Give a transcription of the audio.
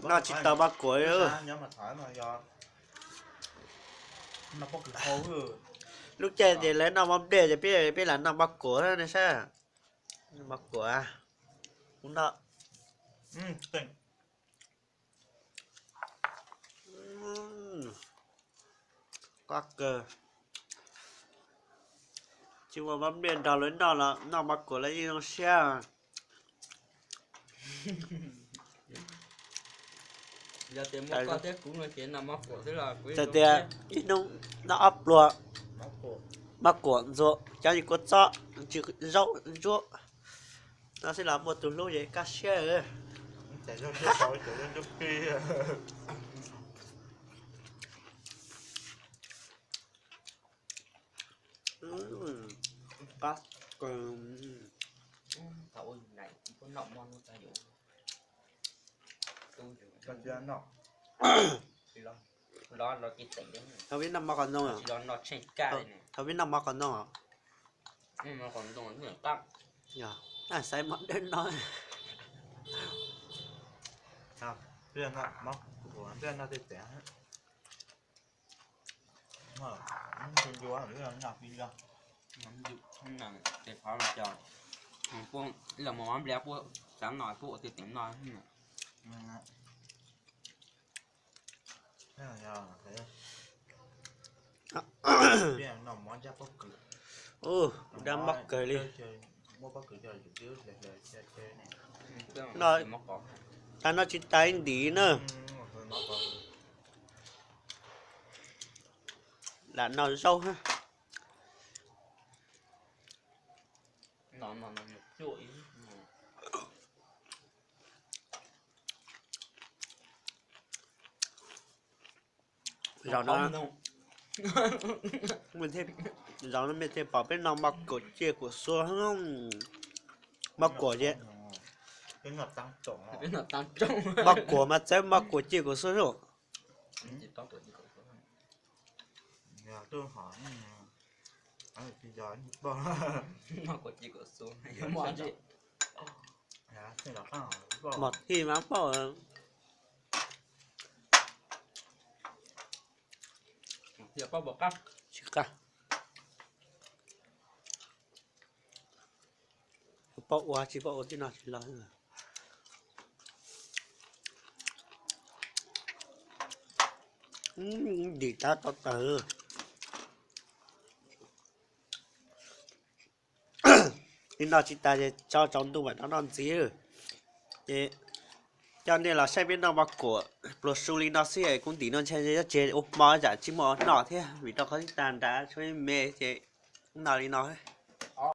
Noj tsis tau maj kuam. Lub caij ces lawv noj mov nplej ces peb lam noj maj kuam ne saib. Maj kuam, kuv noj. Qab kawg. Tsis muaj mov nplej nrog lawv noj los noj maj kuam los yeej zoo siab. Yog tias muaj koj thiab kuv no ces noj maj kuam xwb los kuv yeej zoo siab. Tias ib hnub noj ob pluag maj kuam ntxuag cov yim kua txob, zaub ntsuab no xwb los muaj tus hlub ces kaj siab. Qab kawg. Thaum ub nai kuv noj mov no tag yuav Thaum pib noj mov qhov ntoo, thaum pib noj mov qhov ntoo os. Yog, xaiv mov dawb no. Peb noj tej tes, los mov npliag puab xav noj puab ua tej teem noj. Ua dab mob kawg li. No, tas no tsis tas ib ntim na. Lam noj zaub. Zaum no, zaum no mej thiaj pom peb noj maj kuam ciaj kuam xua. Maj kuam ces, maj kuam mas txawv maj kuam ciaj kuam xua xwb. Mos thij mas paub. Tsis qab. Paub ua tsis paub ua tib no tsis los. Ntim tab tau tawg. Li no tsis tas ces tso tsaus ntuj mam rov noj ntxiv. Ces coj nej los saib peb noj maj kuam pluas su li no xwb, kuv ntim no ntshe yuav tseg ua hmo tsam tsis muaj noj thiab vim rau qhov tib tas nrad tshuav me ces no li no.